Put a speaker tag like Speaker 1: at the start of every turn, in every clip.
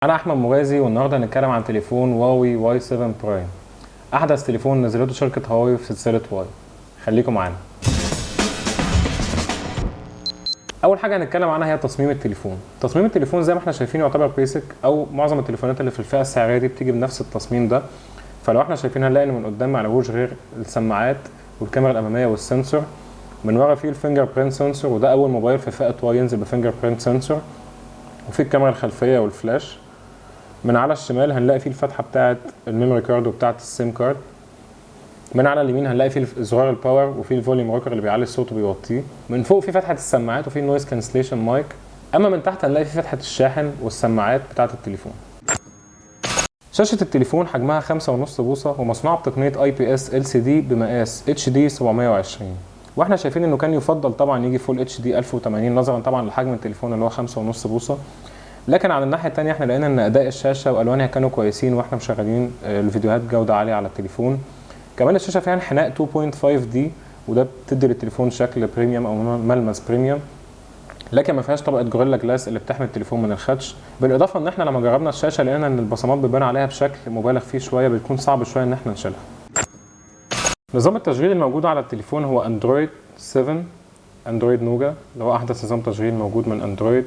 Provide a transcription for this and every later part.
Speaker 1: انا احمد مغازي، والنهارده هنتكلم عن تليفون هواوي Y7 Prime، احدث تليفون نزلته شركة هواوي في سلسلة Y. خليكم معانا. اول حاجة هنتكلم عنها هي تصميم التليفون. تصميم التليفون زي ما احنا شايفين يعتبر basic، او معظم التليفونات اللي في الفئة السعرية دي بتيجي بنفس التصميم ده. فلو احنا شايفين هنلاقي ان من قدام ما عليهوش غير السماعات والكاميرا الامامية وال sensor. من ورا فيه ال fingerprint sensor، وده اول موبايل في فئة Y ينزل ب fingerprint sensor. وفي الكاميرا الخلفية والفلاش. من على الشمال هنلاقي فيه الفتحة بتاعه ال memory card وبتاعه ال SIM card. من على اليمين هنلاقي فيه زرار ال power وفيه ال volume rocker اللي بيعلي الصوت وبيوطيه. من فوق في فتحه السماعات وفيه ال noise cancellation mic. اما من تحت هنلاقي فيه فتحه الشاحن والسماعات بتاعه التليفون. شاشة التليفون حجمها 5.5 بوصة ومصنوعة بتقنية IPS LCD بمقاس HD 720، واحنا شايفين انه كان يفضل طبعا يجي full HD 1080 نظرا طبعا لحجم التليفون اللي هو 5.5 بوصة. لكن على الناحية التانية احنا لقينا ان اداء الشاشة والوانها كانوا كويسين واحنا مشغلين الفيديوهات جودة عالية على التليفون. كمان الشاشة فيها انحناء 2.5D، وده بتدي للتليفون شكل premium او ملمس premium، لكن ما فيهاش طبقه Gorilla Glass اللي بتحمي التليفون من الخدش. بالاضافة ان احنا لما جربنا الشاشة لقينا ان البصمات بتبان عليها بشكل مبالغ فيه شوية، بتكون صعب شوية ان احنا نشيلها. نظام التشغيل الموجود على التليفون هو اندرويد 7، اندرويد Nougat، اللي هو احدث نظام تشغيل موجود من اندرويد.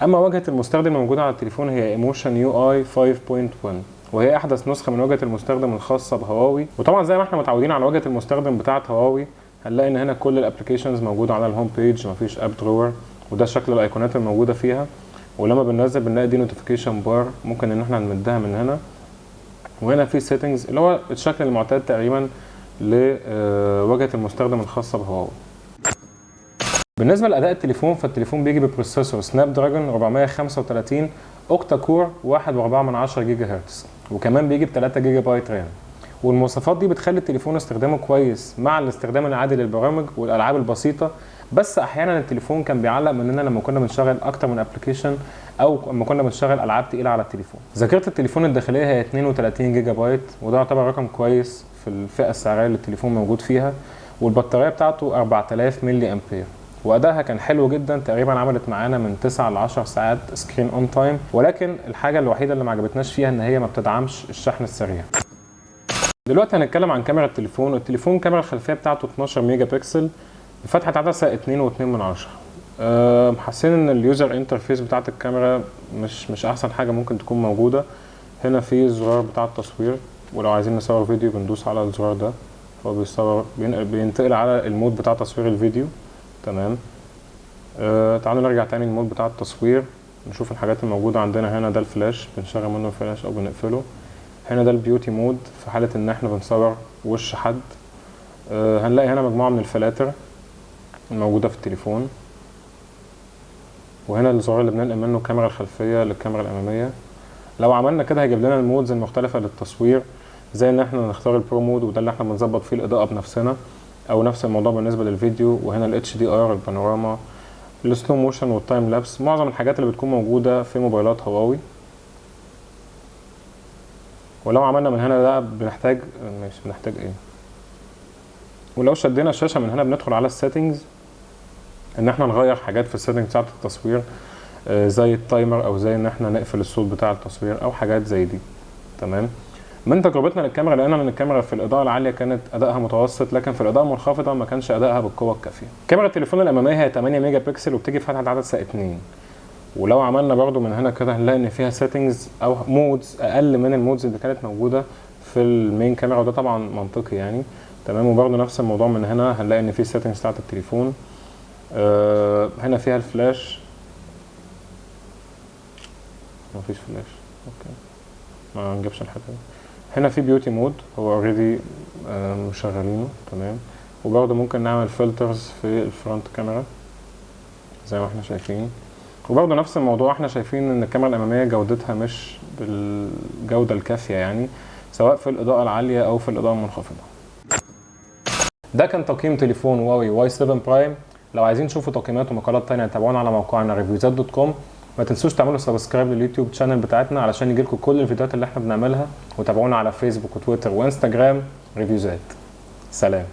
Speaker 1: اما واجهه المستخدم الموجودة على التليفون هي Emotion UI 5.1، وهي احدث نسخه من واجهه المستخدم الخاصة بهواوي. وطبعا زي ما احنا متعودين على واجهه المستخدم بتاعه هواوي، هنلاقي ان هنا كل ال applications موجودة على ال home page، مفيش app drawer، وده شكل الايقونات الموجودة فيها. ولما بننزل بنلاقي دي notification bar، ممكن ان احنا نمدها من هنا. وهنا في settings اللي هو الشكل المعتاد تقريبا لواجهه المستخدم الخاصة بهواوي. بالنسبة لاداء التليفون، فالتليفون بيجي ب processor Snapdragon 435 octa core 1.4 جيجا هرتز، وكمان بيجي ب 3 جيجا بايت RAM. والمواصفات دي بتخلي التليفون استخدامه كويس مع الاستخدام العادي للبرامج والالعاب البسيطة، بس احيانا التليفون كان بيعلق مننا لما كنا بنشغل اكتر من application او لما كنا بنشغل العاب تقيلة على التليفون. ذاكره التليفون الداخلية هي 32 جيجا بايت، وده يعتبر رقم كويس في الفئة السعرية اللي التليفون موجود فيها. والبطاريه بتاعته 4000 ملي امبير، وادائها كان حلو جدا، تقريبا عملت معانا من 9 ل 10 ساعات screen on time. ولكن الحاجة الوحيدة اللي ما عجبتناش فيها ان هي ما بتدعمش الشحن السريع. دلوقتي هنتكلم عن كاميرا التليفون. التليفون الكاميرا الخلفية بتاعته 12 ميجا بكسل بفتحه عدسة 2.2. حاسين ان ال user interface بتاعت الكاميرا مش احسن حاجة ممكن تكون موجودة. هنا في زرار بتاع التصوير، ولو عايزين نصور فيديو بندوس على الزرار ده، هو بيصور بينتقل على ال mode بتاع تصوير الفيديو. تمام. تعالوا نرجع تاني لل mode بتاع التصوير، نشوف الحاجات الموجودة عندنا. هنا ده الفلاش، بنشغل منه الفلاش او بنقفله. هنا ده ال beauty mode في حالة ان احنا بنصور وش حد. هنلاقي هنا مجموعة من الفلاتر الموجودة في التليفون، وهنا الزرار اللي بننقل منه الكاميرا الخلفية للكاميرا الأمامية. لو عملنا كده هيجيب لنا ال modes المختلفة للتصوير، زي ان احنا نختار ال pro mode، وده اللي احنا بنظبط فيه الإضاءة بنفسنا، او نفس الموضوع بالنسبة للفيديو. وهنا ال HDR، البانوراما، ال slow motion وال time lapse، معظم الحاجات اللي بتكون موجودة في موبايلات هواوي. ولو عملنا من هنا ده بنحتاج، ماشي، بنحتاج ايه؟ ولو شدينا الشاشة من هنا بندخل على ال settings، ان احنا نغير حاجات في ال setting بتاعة التصوير، زي ال timer، او زي ان احنا نقفل الصوت بتاع التصوير، او حاجات زي دي. تمام. من تجربتنا للكاميرا لقينا ان الكاميرا في الاضاءة العالية كانت ادائها متوسط، لكن في الاضاءة المنخفضة ما كانش ادائها بالقوة الكافيه. كاميرا التليفون الامامية هي 8 ميجا بكسل وبتيجي في فتحه عدسة 2. ولو عملنا برضو من هنا كده هنلاقي ان فيها settings او modes اقل من ال modes اللي كانت موجودة في ال main camera، وده طبعا منطقي يعني. تمام. وبرضو نفس الموضوع من هنا هنلاقي ان في settings بتاعت التليفون. هنا فيها الفلاش، مفيش flash، okay، ما نجيبش الحتة دي. هنا في beauty mode هو already مشغلينه. تمام. وبرضه ممكن نعمل filters في ال front camera زي ما احنا شايفين. وبرضه نفس الموضوع، احنا شايفين ان الكاميرا الامامية جودتها مش بالجودة الكافيه يعني، سواء في الاضاءة العالية او في الاضاءة المنخفضة. ده كان تقييم تليفون هواوي Y7 Prime. لو عايزين تشوفوا تقييمات ومقالات تانية تابعونا على موقعنا reviewzat.com. ما تنسوش تعملوا subscribe لل YouTube channel بتاعتنا علشان يجيلكم كل الفيديوهات اللي احنا بنعملها، وتابعونا على فيسبوك وتويتر وانستجرام ريفيوزات. سلام.